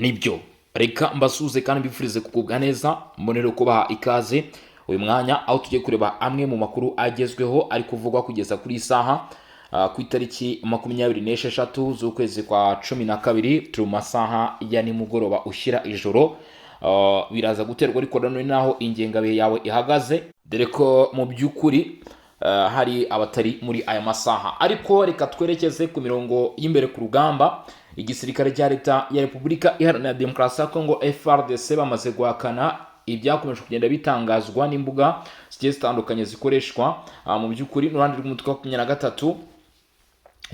Nibyo, reka mbasuhuze kandi mbifurize kugubwa neza, mbonere kubaha ikaze uyu mwanya aho tugiye kureba amwe mu makuru agezweho ari kuvugwa kugeza kuri iyi saha, ku itariki 26 z'ukwezi kwa 12. Turi mu masaha ya nimugoroba ushyira ijoro. Biraza guterwa ariko nanone n'aho ingengabihe yawe ihagaze, dore ko mu by'ukuri hari abatari muri aya masaha. Ariko reka twerekeze ku mirongo y'imbere ku rugamba. Igisirikare cya Leta ya Repubulika Iharanira Demokarasi ya Kongo, FARDC, bamaze guhakana ibyakomeje kugenda bitangazwa n'imbuga zigiye zitandukanye zikoreshwa mu by'ukuri n'uruhande rw'umutwe wa 23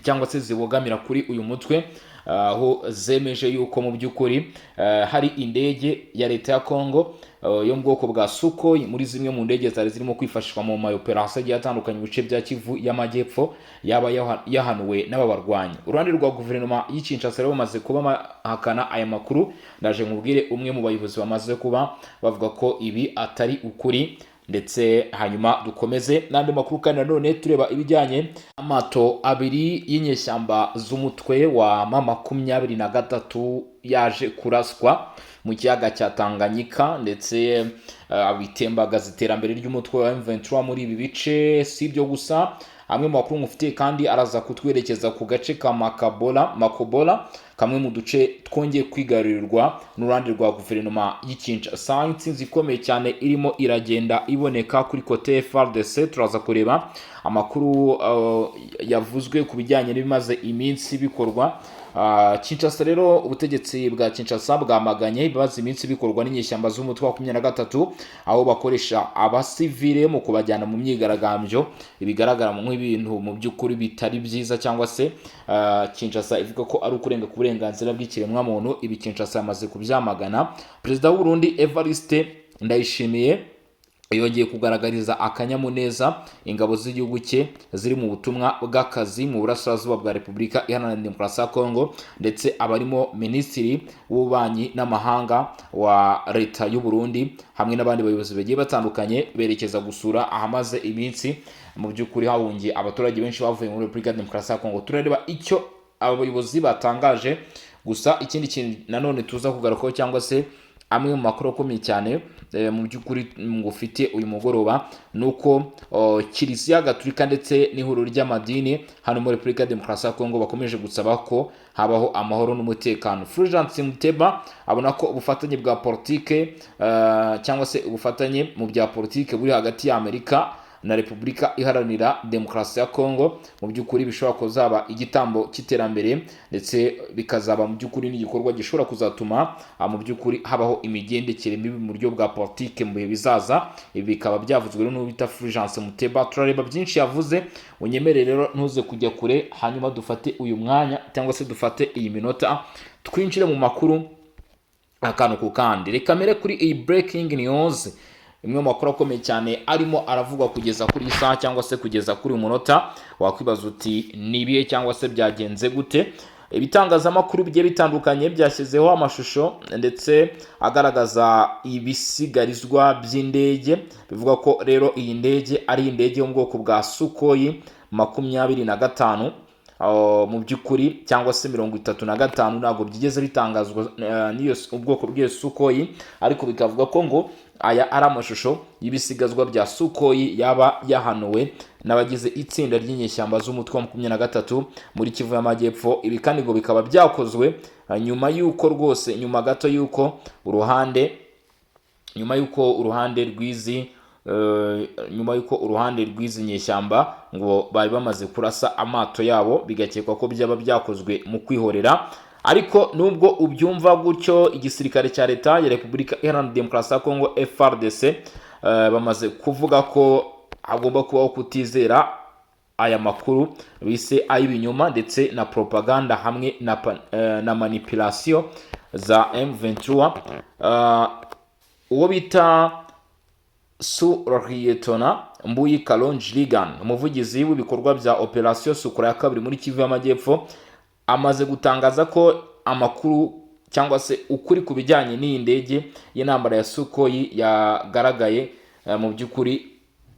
cyangwa se zibogamira kuri uyu mutwe, aho zemeje yuko mu by'ukuri hari indege ya Leta ya Kongo yo mu bwoko bwa Sukhoi muri zimwe mu ndege zari zirimo kwifashishwa mu ma operation agiye atandukanye mu bice bya Kivu y'Amajyepfo yaba yahanuwe n'aba barwanyi. Uruhande rwa guverinoma y'i Kinshasa rero bamaze kuba bahakana aya makuru. Ndaje nkubwire umwe mu bayobozi bamaze kuba bavuga ko ibi atari ukuri, ndetse hanyuma dukomeze n'andi makuru kandi nanone tureba ibijyanye amato abiri y'inyeshyamba z'umutwe wa M23 yaje kuraswa mu kiyaga cya Tanganyika, ndetse bitembagaza iterambere ry'umutwe wa M23 muri ibi bice. Si ibyo gusa, amwe mu makuru ngufitiye kandi araza kutwerekeza ku gace ka Makabola, Makobola, kamwe mu duce twongeye kwigarurirwa n'uruhande rwa guverinoma y'i Kinshasa. Intsinzi ikomeye cyane irimo iragenda iboneka kuri côté FARDC. Turaza kureba amakuru yavuzwe ku bijyanye n'ibimaze iminsi bikorwa. Kinshasa rero, ubutegetsi bwa Kinshasa bwamaganye ibimaze iminsi bikorwa n'inyeshyamba z'umutwe wa 23, aho bakoresha abasivile mu kubajyana mu myigaragambyo, ibigaragara nk'ibintu mu by'ukuri bitari byiza, cyangwa se Kinshasa ivuga ko ari ukurenga ku burenganzira bw'ikiremwamuntu. Ibi Kinshasa yamaze kubyamagana. Perezida w'u Burundi Evariste Ndayishimiye yongeye kugaragariza akanyamuneza ingabo z'igihugu cye ziri mu butumwa bw'akazi mu burasirazuba bwa Repubulika Iharanira Demokarasi ya Kongo, ndetse abarimo Minisitiri w'Ububanyi n'Amahanga wa Leta y'u Burundi hamwe n'abandi bayobozi bagiye batandukanye, berekeza gusura ahamaze iminsi mu by'ukuri hahungiye abaturage benshi bavuye muri Repubulika ya Demokarasi ya Kongo. Turareba icyo aba bayobozi batangaje. Gusa ikindi kintu nanone tuza kugarukaho, cyangwa se amwe mu makuru akomeye cyane mu by'ukuri ngufite uyu mugoroba, ni uko Kiliziya Gatulika ndetse n'ihuriro ry'amadini hano muri Repubulika ya Demokarasi ya Kongo bakomeje gusaba ko habaho amahoro n'umutekano. Fulgence Muteba abona ko ubufatanye bwa politike cyangwa se ubufatanye mu bya politike buri hagati ya Amerika na Repubulika Iharanira Demokarasi ya Kongo mu by'ukuri bishobora kuzaba igitambo cy'iterambere, ndetse bikazaba mu by'ukuri n'igikorwa gishobora kuzatuma mu by'ukuri habaho imigendekere mibi mu buryo bwa politike mu bihe bizaza. Ibi bikaba byavuzwe n'uwo bita Fulgence Muteba. Turareba byinshi yavuze. Unyemere rero ntuze kujya kure, hanyuma dufate uyu mwanya cyangwa se dufate iyi minota twinjire mu makuru akantu ku kandi. Reka mere kuri iyi breaking news, imwe mu makuru akomeye cyane arimo aravugwa kugeza kuri iyi saha cyangwa se kugeza kuri uyu munota. Wakwibaza uti ni ibihe cyangwa se byagenze gute? Ibitangazamakuru bigiye bitandukanye byashyizeho amashusho ndetse agaragaza ibisigarizwa by'indege. Bivuga ko rero iyi ndege ari indege yo mu bwoko bwa Sukhoi 25 mu by'ukuri, cyangwa se 35. Ntabwo byigeze bitangazwa n'iyo ubwoko bw'iyo Sukhoi, ariko bikavuga ko ngo aya ari amashusho y'ibisigazwa bya Sukhoi yaba yahanuwe n'abagize itsinda ry'inyeshyamba z'umutwe wa 23 muri Kivu y'Amajyepfo. Ibi kandi ngo bikaba byakozwe nyuma y'uko rwose, nyuma gato y'uko uruhande nyuma y'uko uruhande rw'izi nyuma y'uko uruhande rw'izi nyeshyamba ngo bari bamaze kurasa amato yabo, bigakekwa ko byaba byakozwe mu kwihorera. Ariko nubwo ubyumva gutyo, igisirikare cya Leta ya Repubulika Iharanira Demokarasi ya Kongo, FARDC, bamaze kuvuga ko hagomba kubaho kutizera aya makuru bise ay'ibinyoma ndetse na propaganda hamwe na manipulation za M23. Uwo bita Sous-Lieutenant Mbuyi Kalonji Ligan, umuvugizi w'ibikorwa bya Operation Sokola ya kabiri muri Kivu y'Amajyepfo, amaze gutangaza ko amakuru cyangwa se ukuri ku bijyanye n'iyi ndege y'intambara ya Sukhoi yagaragaye, mu by'ukuri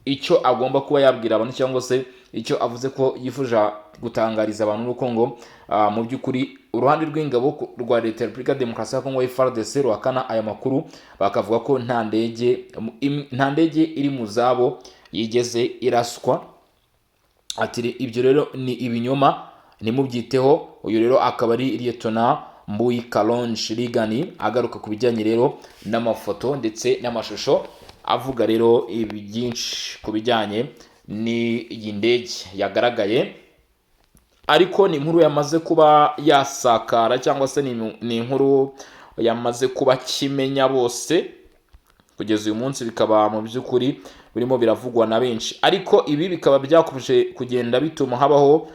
icyo agomba kuba yabwira abantu cyangwa se icyo avuze ko yifuza gutangariza abantu nuko ngo mu by'ukuri Uruhande rw'ingabo rwa Leta ya Repubulika ya Demokarasi ya Kongo, FARDC, ruhakana aya makuru, bakavuga ko nta ndege iri mu zabo yigeze iraswa. Ati ibyo rero ni ibinyoma, ntimubyiteho. Uyu rero akaba ari Liyetona Mbuyi Kalonji Rigani, agaruka ku bijyanye rero n'amafoto ndetse n'amashusho avuga rero ibi byinshi ku bijyanye n'iyi ndege yagaragaye. Ariko ni inkuru yamaze kuba yasakara, cyangwa se ni inkuru yamaze kuba kimenya bose. Kugeza uyu munsi bikaba mu by'ukuri birimo biravugwa na benshi, ariko ibi bikaba byakomeje kugenda bituma habaho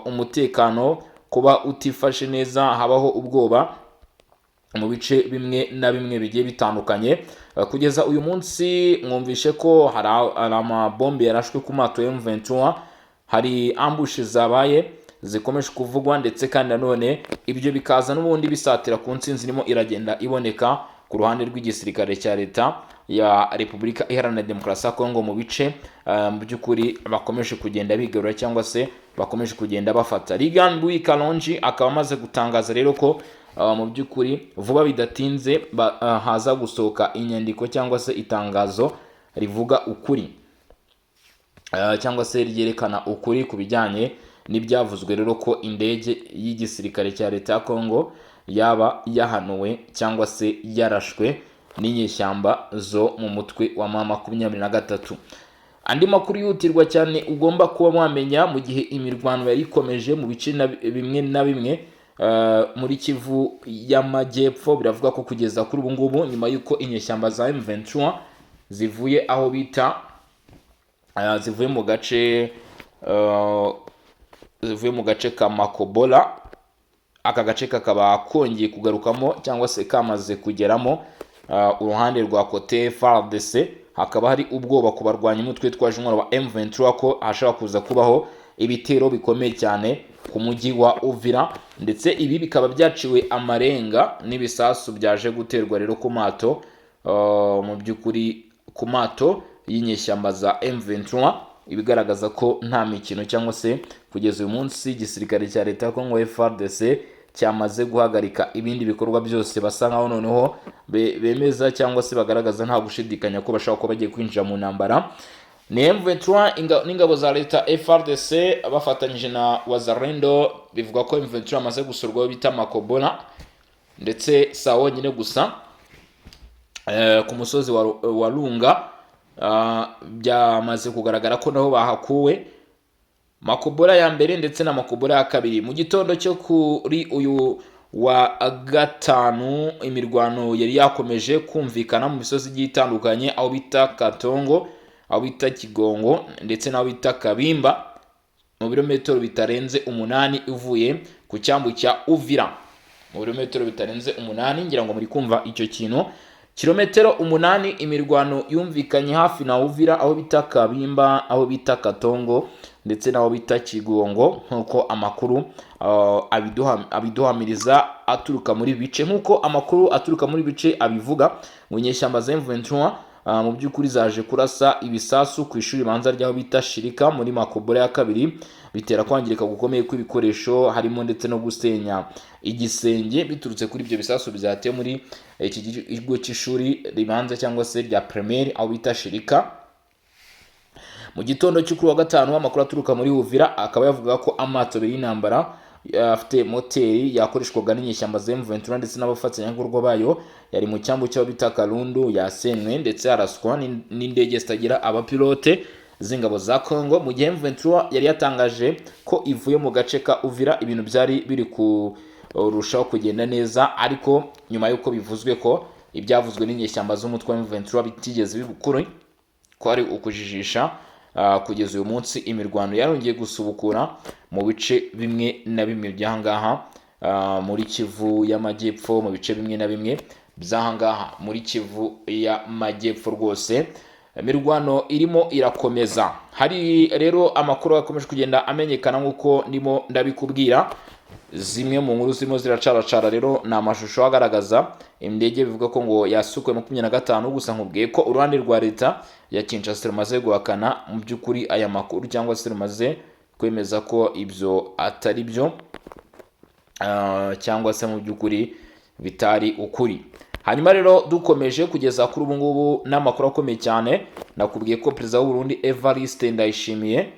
umutekano kuba utifashe neza, habaho ubwoba mu bice bimwe na bimwe bigiye bitandukanye. Kugeza uyu munsi mwumvishe ko hari amabombe yarashwe ku mato ya M23, hari ambush zabaye zikomeje kuvugwa, ndetse kandi nanone ibyo bikaza n'ubundi bisatira ku ntsinzi irimo iragenda iboneka ku ruhande rw'igisirikare cya Leta ya Repubulika Iharanira Demokarasi ya Kongo, mu bice mu by'ukuri bakomeje kugenda bigarura cyangwa se bakomeje kugenda bafata. Reagan Louis Kalonji akaba amaze gutangaza rero ko mu by'ukuri vuba bidatinze haza gusohoka inyandiko cyangwa se itangazo rivuga ukuri, cyangwa se ryerekana ukuri ku bijyanye n'ibyavuzwe rero ko indege y'igisirikare cya Leta ya Kongo yaba yahanuwe cyangwa se yarashwe n'inyeshyamba zo mu mutwe wa M23. Andi makuru yihutirwa cyane ugomba kuba wamenya mu gihe imirwano yari ikomeje mu bice bimwe na bimwe muri Kivu y'Amajyepfo, biravuga ko kugeza kuri ubu ngubu, nyuma y'uko inyeshyamba za M23 zivuye aho bita zivuye mu gace ka Makobola, aka gace kakaba kongeye kugarukamo cyangwa se kamaze kugeramo uruhande rwa côté FARDC, hakaba hari ubwoba ku barwanya umutwe witwaje intwaro wa M23 ko hashobora kuza kubaho ibitero bikomeye cyane ku mujyi wa Uvira, ndetse ibi bikaba byaciwe amarenga n'ibisasu byaje guterwa rero ku mato, mu by'ukuri ku mato y'inyeshyamba za M23, ibigaragaza ko nta mikino, cyangwa se kugeza uyu munsi igisirikare cya Leta ya Kongo, FARDC, cyamaze guhagarika ibindi bikorwa byose, basa nkaho noneho bemeza cyangwa se bagaragaza nta gushidikanya ko bashobora kuba bagiye kwinjira mu ntambara. Ni M23 n'ingabo za leta FARDC bafatanyije na Wazalendo. Bivuga ko M23 amaze gusurwaho bita Makobola, ndetse si aho honyine gusa, ku musozi wa Lunga byamaze kugaragara ko naho bahakuwe Makobola ya mbere ndetse na Makobola ya kabiri. Mu gitondo cyo kuri uyu wa gatanu imirwano yari yakomeje kumvikana mu misozi igiye itandukanye, aho bita Katongo, aho bita Kigongo ndetse n'aho bita Kabimba, mu birometero bitarenze 8 uvuye ku cyambu cya Uvira. Mu birometero bitarenze 8, ngira ngo muri kumva icyo kintu, kilometero 8, imirwano yumvikanye hafi na Uvira, aho bita Kabimba, aho bita Katongo ndetse n'aho bita Kigongo, nk'uko amakuru abiduhamiriza aturuka muri bice. Nk'uko amakuru aturuka muri bice abivuga, ngo inyeshyamba za M23 mu by'ukuri zaje kurasa ibisasu ku ishuri ribanza ry'aho bita Shirika muri Makobola ya kabiri, bitera kwangirika gukomeye kw'ibikoresho, harimo ndetse no gusenya igisenge, biturutse kuri ibyo bisasu byatewe muri iki kigo cy'ishuri ribanza cyangwa se rya primaire aho bita Shirika. Mu gitondo cyo kuri wa gatanu, amakuru aturuka muri Uvira akaba yavuga ko amato abiri y'intambara afite moteri yakoreshwaga n'inyeshyamba za M23 ndetse n'abafatanyabikorwa bayo yari mu cyambu cy'aho bita Kalundu yasenywe, ndetse araswa n'indege zitagira abapilote z'ingabo za Congo. Mu gihe M23 yari yatangaje ko ivuye mu gace ka Uvira, ibintu byari biri kurushaho kugenda neza, ariko nyuma y'uko bivuzwe ko ibyavuzwe n'inyeshyamba z'umutwe wa M23 bitigeze biba ukuri, ko ari ukujijisha, kugeza uyu munsi imirwano yarongeye gusubukura mu bice bimwe na bimwe by'ahangaha muri Kivu y'Amajyepfo, mu bice bimwe na bimwe by'ahangaha muri Kivu y'Amajyepfo rwose imirwano irimo irakomeza. Hari rero amakuru akomeje kugenda amenyekana nk'uko ndimo ndabikubwira. Zimwe mu nkuru zirimo ziracaracara rero ni amashusho agaragaza indege bivuga ko ngo yasukuwe 25. Gusa nkubwiye ko uruhande rwa leta ya Kinshasa rumaze guhakana mu by'ukuri aya makuru, cyangwa se rumaze kwemeza ko ibyo atari byo. cyangwa se mu by'ukuri bitari ukuri. Hanyuma rero dukomeje kugeza kuri ubu ngubu n'amakuru akomeye cyane, nakubwiye ko perezida w'u Burundi Evariste Ndayishimiye,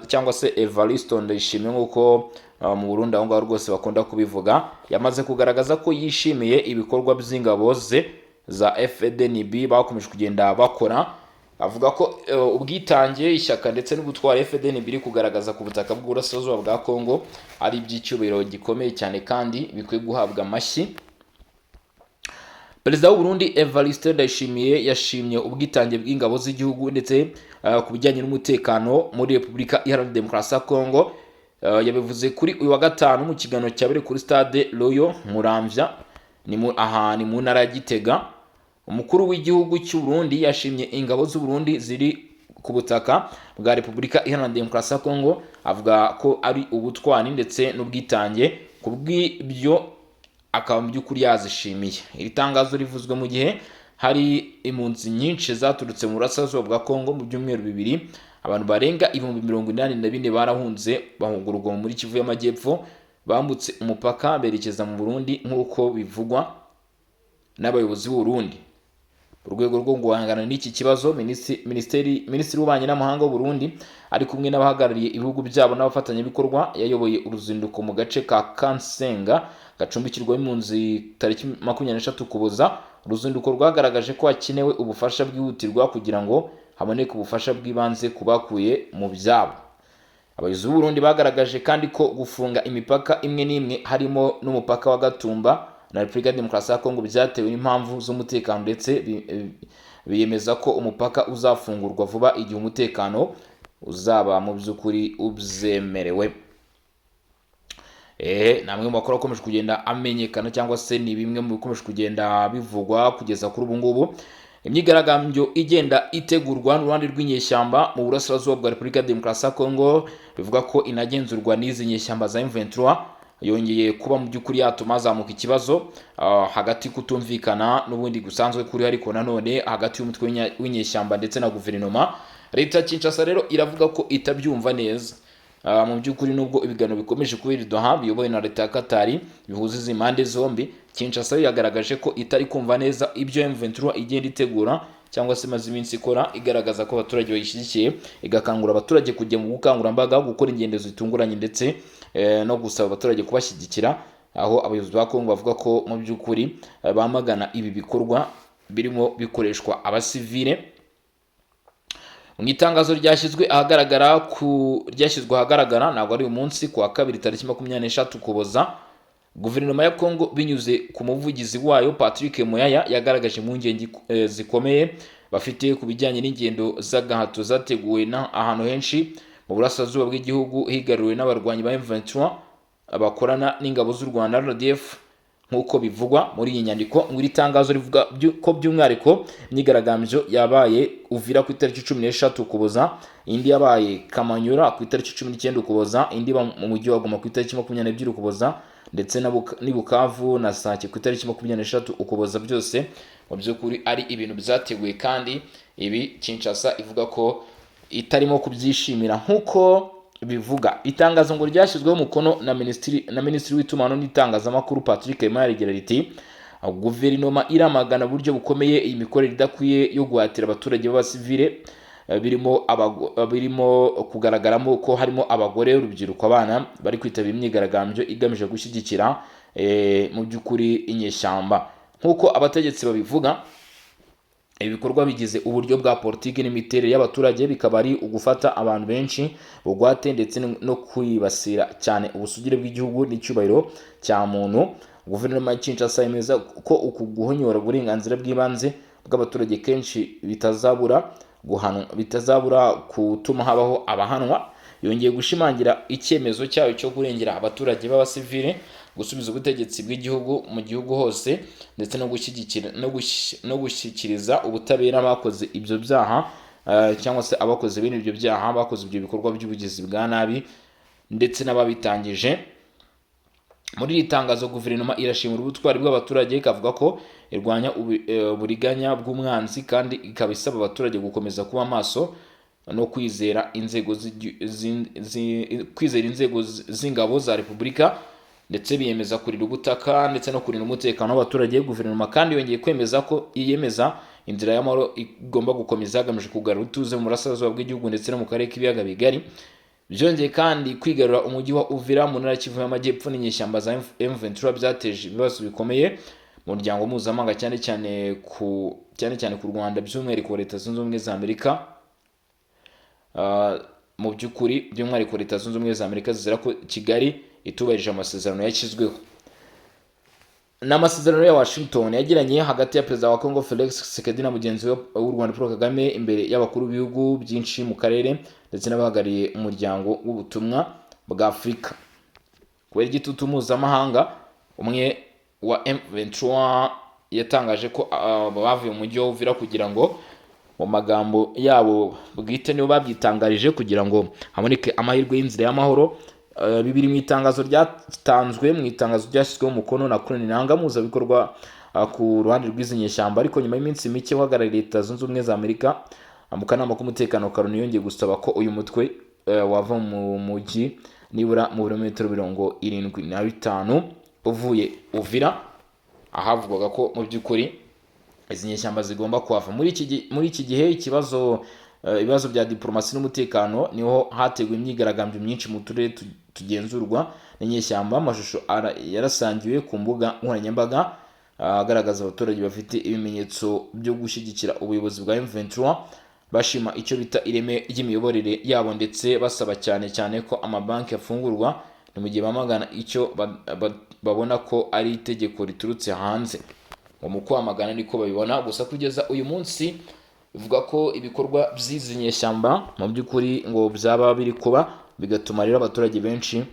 cyangwa se Evariste Ndayishimiye nk'uko mu Burundi aho ngaho rwose bakunda kubivuga, yamaze kugaragaza ko yishimiye ibikorwa by'ingabo ze za FDNB bakomeje kugenda bakora. Avuga ko ubwitange, ishyaka ndetse n'ubutwari FDNB iri kugaragaza ku butaka bw'uburasirazuba bwa Congo ari iby'icyubahiro gikomeye cyane kandi bikwiye guhabwa amashyi. Perezida w'u Burundi Evariste Ndayishimiye yashimye ubwitange bw'ingabo z'igihugu ndetse ku bijyanye n'umutekano muri Repubulika Iharanira Demokarasi ya Congo. Yabivuze kuri uyu wa gatanu mu kiganiro cyabereye kuri Stade Royal Muramvya, ni mu aha ni mu ntara ya Gitega. Umukuru w'igihugu cy'u Burundi yashimye ingabo z'u Burundi ziri ku butaka bwa Repubulika Iharanira Demokarasi ya Congo, avuga ko ari ubutwari ndetse n'ubwitange, ku bw'ibyo akaba mu by'ukuri yazishimiye. Iri tangazo rivuzwe mu gihe hari impunzi nyinshi zaturutse mu burasirazuba bwa Congo. Mu byumweru 2, abantu barenga 84,000 barahunze, bahunga urugomo muri Kivu y'Amajyepfo, bambutse umupaka berekeza mu Burundi nk'uko bivugwa n'abayobozi b'u Burundi. Mu rwego rwo guhangana n'iki kibazo, minisitiri w'ububanyi n'amahanga w'u Burundi ari kumwe n'abahagarariye ibihugu byabo n'abafatanyabikorwa yayoboye uruzinduko mu gace ka Kansenga gacumbikirwamo impunzi tariki 23 Ukuboza. Uruzinduko rwagaragaje ko hakenewe ubufasha bwihutirwa kugira ngo haboneke ubufasha bw'ibanze ku bakuye mu byabo. Abayobozi b'u Burundi bagaragaje kandi ko gufunga imipaka imwe n'imwe, harimo n'umupaka wa Gatumba na Repubulika ya Demokarasi ya Kongo, byatewe n'impamvu z'umutekano, ndetse biyemeza ko umupaka uzafungurwa vuba igihe umutekano uzaba mu by'ukuri ubyemerewe. Ni amwe mu makuru akomeje kugenda amenyekana, cyangwa se ni bimwe mu bikomeje kugenda bivugwa kugeza kuri ubu ngubu. Imyigaragambyo igenda itegurwa n'uruhande rw'inyeshyamba mu burasirazuba bwa Repubulika ya Demokarasi ya Kongo, bivuga ko inagenzurwa n'izi nyeshyamba za M23, yongeye kuba mu by'ukuri yatuma hazamuka ikibazo hagati kutumvikana n'ubundi gusanzwe kuri, ariko nanone hagati y'umutwe w'inyeshyamba ndetse na guverinoma. Leta ya Kinshasa rero iravuga ko itabyumva neza. Mu by'ukuri nubwo ibiganiro bikomeje kubera i Doha biyobowe na leta ya Katari bihuza izi mpande zombi, Kinshasa yo yagaragaje ko itari kumva neza ibyo M23 igenda itegura cyangwa se imaze iminsi ikora, igaragaza ko abaturage bayishyigikiye, igakangurira abaturage kujya mu bukangurambaga, gukora ingendo zitunguranye, ndetse no gusaba abaturage kubashyigikira, aho abayobozi ba Kongo bavuga ko mu by'ukuri bamagana ibi bikorwa birimo bikoreshwa abasivile. Mu itangazo ryashyizwe ahagaragara, ntabwo ari uyu munsi, ku wa kabiri tariki 23 Ukuboza, guverinoma ya Kongo binyuze ku muvugizi wayo Patrick Muyaya yagaragaje impungenge zikomeye bafite ku bijyanye n'ingendo z'agahato zateguwe na ahantu henshi mu burasirazuba bw'igihugu higaruriwe n'abarwanyi ba M23 bakorana n'ingabo z'u Rwanda RDF, nk'uko bivugwa muri iyi nyandiko. Ngo iri tangazo rivuga ko by'umwihariko imyigaragambyo yabaye Uvira ku itariki 13 Ukuboza, indi yabaye Kamanyura ku itariki 19 Ukuboza, indi iba mu mujyi wa Goma ku itariki 22 Ukuboza, ndetse n'i Bukavu na Sake ku itariki 23 Ukuboza. Byose mu by'ukuri ari ibintu byateguwe, kandi ibi Kinshasa ivuga ko itarimo kubyishimira nk'uko bivuga. Itangazo ngo ryashyizweho umukono na minisitiri w'itumanaho n'itangazamakuru Patrick Muyaya rigira riti: "Guverinoma iramagana uburyo bukomeye iyi mikorere idakwiye yo guhatira abaturage b'abasivile, birimo kugaragaramo ko harimo abagore, urubyiruko, abana bari kwitabira imyigaragambyo igamije gushyigikira mu by'ukuri inyeshyamba." Nk'uko abategetsi babivuga, ibikorwa bigize uburyo bwa politiki n'imiterere y'abaturage, bikaba ari ugufata abantu benshi bugwate ndetse no kwibasira cyane ubusugire bw'igihugu n'icyubahiro cya muntu. Guverinoma ya Kinshasa yemeza ko uku guhonyora uburenganzira bw'ibanze bw'abaturage kenshi bitazabura guhanwa, bitazabura gutuma habaho abahanwa. Yongeye gushimangira icyemezo cyayo cyo kurengera abaturage b'abasivile, gusubiza ubutegetsi bw'igihugu mu gihugu hose, ndetse no gushyigikira no gushyikiriza ubutabera abakoze ibyo byaha, cyangwa se abakoze bene ibyo byaha, bakoze ibyo bikorwa by'ubugizi bwa nabi ndetse n'ababitangije. Muri iri tangazo, guverinoma irashimira ubutwari bw'abaturage, ikavuga ko irwanya uburiganya bw'umwanzi, kandi ikaba isaba abaturage gukomeza kuba maso no kwizera inzego z'ingabo za Repubulika. ndetse biyemeza kurinda ubutaka ndetse no kurinda umutekano w'abaturage. Guverinoma kandi yongeye kwemeza ko yiyemeza inzira y'amahoro igomba gukomeza, hagamijwe kugarura ituze mu burasirazuba bw'igihugu ndetse no mu karere k'Ibiyaga Bigari. Byongeye kandi, kwigarura umujyi wa Uvira mu ntara ya Kivu y'Amajyepfo n'inyeshyamba za M23 byateje ibibazo bikomeye mu muryango mpuzamahanga, cyane cyane ku Rwanda, by'umwihariko Leta Zunze Ubumwe za Amerika. Mu by'ukuri, by'umwihariko Leta Zunze Ubumwe za Amerika zizera ko Kigali itubahirije amasezerano yashyizweho. Ni amasezerano ya Washington yagiranye hagati ya Perezida wa Congo Felix Tshisekedi na mugenzi we w'u Rwanda Paul Kagame, imbere y'abakuru b'ibihugu byinshi mu karere ndetse n'abahagarariye Umuryango w'Ubutumwa bwa Afurika. Kubera igitutu mpuzamahanga, umwe wa M23 yatangaje ko bavuye mu mujyi wa Uvira kugira ngo, mu magambo yabo bwite nibo babyitangarije, kugira ngo haboneke amahirwe y'inzira y'amahoro. Bibiri mu itangazo ryatanzwe, mu itangazo ryashyizweho umukono na Corneille Nangaa, muhuzabikorwa ku ruhande rw'izi nyeshyamba. Ariko nyuma y'iminsi mike, uhagarariye Leta Zunze Ubumwe za Amerika mu kanama k'umutekano ka Loni yongeye gusaba ko uyu mutwe wava mu mujyi nibura mu birometero 75 uvuye Uvira, ahavugwaga ko mu by'ukuri izi nyeshyamba zigomba kuhava. Muri iki gihe ibibazo bya diplomasi n'umutekano, niho hateguwe imyigaragambyo myinshi mu turere tugenzurwa n'inyeshyamba. Amashusho yarasangiwe ku mbuga nkoranyambaga agaragaza abaturage bafite ibimenyetso byo gushyigikira ubuyobozi bwa M23, bashima icyo bita ireme ry'imiyoborere yabo, ndetse basaba cyane cyane ko amabanki afungurwa. Ni mu gihe bamagana icyo babona ko ari itegeko riturutse hanze. Ngo mu kwamagana niko babibona. Gusa kugeza uyu munsi bivuga ko ibikorwa by'izi nyeshyamba mu by'ukuri ngo byaba biri kuba, bigatuma rero abaturage benshi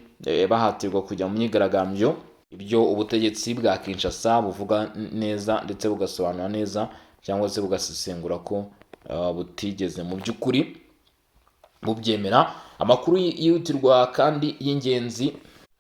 bahatirwa kujya mu myigaragambyo, ibyo ubutegetsi bwa Kinshasa buvuga neza ndetse bugasobanura neza cyangwa se bugasesengura ko butigeze mu by'ukuri bubyemera. Amakuru yihutirwa kandi y'ingenzi: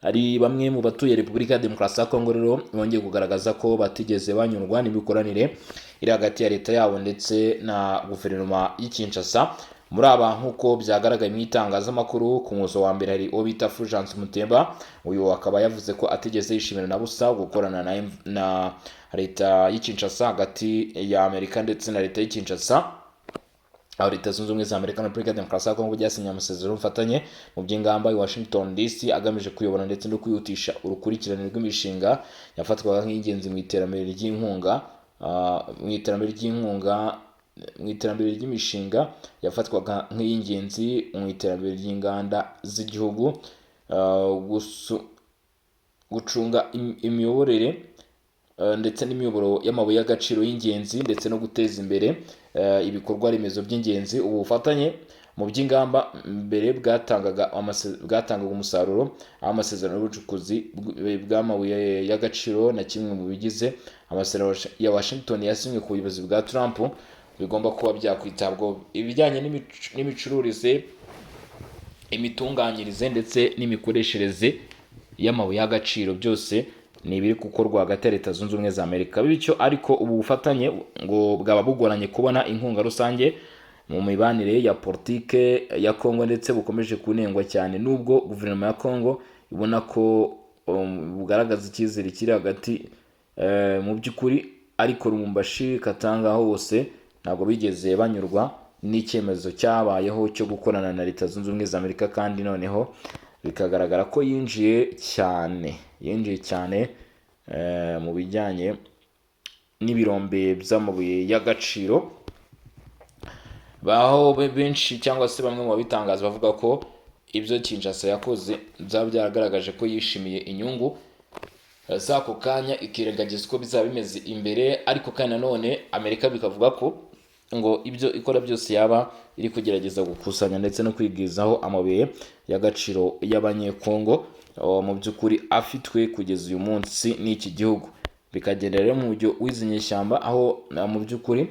hari bamwe mu batuye Repubulika ya Demokarasi ya Kongo rero bongeye kugaragaza ko batigeze banyurwa n'imikoranire iri hagati ya leta yabo ndetse na guverinoma y'i Kinshasa. Muri aba, nk'uko byagaragaye mu itangazamakuru, ku muzo wa mbere hari uwo bita Fulgence Mutemba. Uyu akaba yavuze ko atigeze yishimira na busa gukorana na leta y'i Kinshasa, hagati ya Amerika ndetse na leta y'i Kinshasa, aho Leta Zunze Ubumwe za Amerika na Repubulika ya Demokarasi ya Kongo byasinye amasezerano y'ubufatanye mu by'ingamba i Washington DC, agamije kuyobora ndetse no kwihutisha urukurikirane rw'imishinga yafatwaga nk'ingenzi mu iterambere ry'imishinga yafatwaga nk'iy'ingenzi mu iterambere ry'inganda z'igihugu, gucunga imiyoborere ndetse n'imiyoboro y'amabuye y'agaciro y'ingenzi, ndetse no guteza imbere ibikorwa remezo by'ingenzi. Ubu bufatanye mu by'ingamba mbere bwatangaga umusaruro, aho amasezerano y'ubucukuzi bw'amabuye y'agaciro na kimwe mu bigize amasezerano ya Washington yasinywe ku buyobozi bwa Trump bigomba kuba byakwitabwaho. Ibijyanye n'imicururize, imitunganyirize ndetse n'imikoreshereze y'amabuye y'agaciro byose ni ibiri gukorwa hagati ya Leta Zunze Ubumwe za Amerika. Bityo ariko ubu bufatanye ngo bwaba bugoranye kubona inkunga rusange mu mibanire ya politike ya Kongo, ndetse bukomeje kunengwa cyane, nubwo guverinoma ya Kongo ibona ko bugaragaza icyizere kiri hagati mu by'ukuri. Ariko Lubumbashi, Katanga hose ntabwo bigeze banyurwa n'icyemezo cyabayeho cyo gukorana na Leta Zunze Ubumwe za Amerika, kandi noneho bikagaragara ko yinjiye cyane mu bijyanye n'ibirombe by'amabuye y'agaciro. Baho benshi cyangwa se bamwe mu babitangaza bavuga ko ibyo Kinshasa yakoze byaba byaragaragaje ko yishimiye inyungu z'ako kanya, ikirengagiza uko bizaba bimeze imbere. Ariko kandi nanone Amerika bikavuga ko ngo ibyo ikora byose yaba iri kugerageza gukusanya ndetse no kwigwizaho amabuye y'agaciro y'Abanyekongo, mu by'ukuri afitwe kugeza uyu munsi n'iki gihugu. Bikagenda rero mu buryo w'izi nyeshyamba, aho mu by'ukuri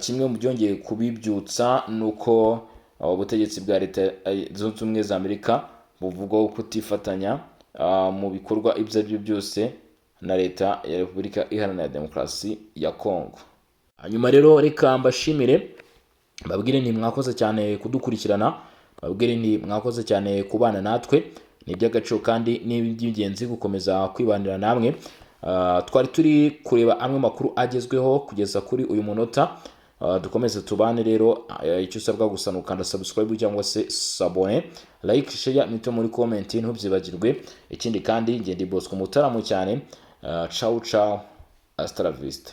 kimwe mu byongeye kubibyutsa ni uko ubutegetsi bwa Leta Zunze Ubumwe za Amerika buvugwaho kutifatanya mu bikorwa ibyo ari byo byose na Leta ya Repubulika Iharanira Demokarasi ya Kongo. Hanyuma rero reka mbashimire, mbabwire nti mwakoze cyane kudukurikirana, mbabwire nti mwakoze cyane kubana natwe. Ni iby'agaciro kandi ni iby'ingenzi gukomeza kwibanira namwe. Twari turi kureba amwe makuru agezweho kugeza kuri uyu munota. Dukomeze tubane rero. Icyo usabwa gusa ni ukanda subscribe cyangwa se s'abonner, like, share, mito muri comment, ntubyibagirwe. Ikindi kandi, ngende Bosco Mutaramo cyane. Ciao ciao, hasta la vista.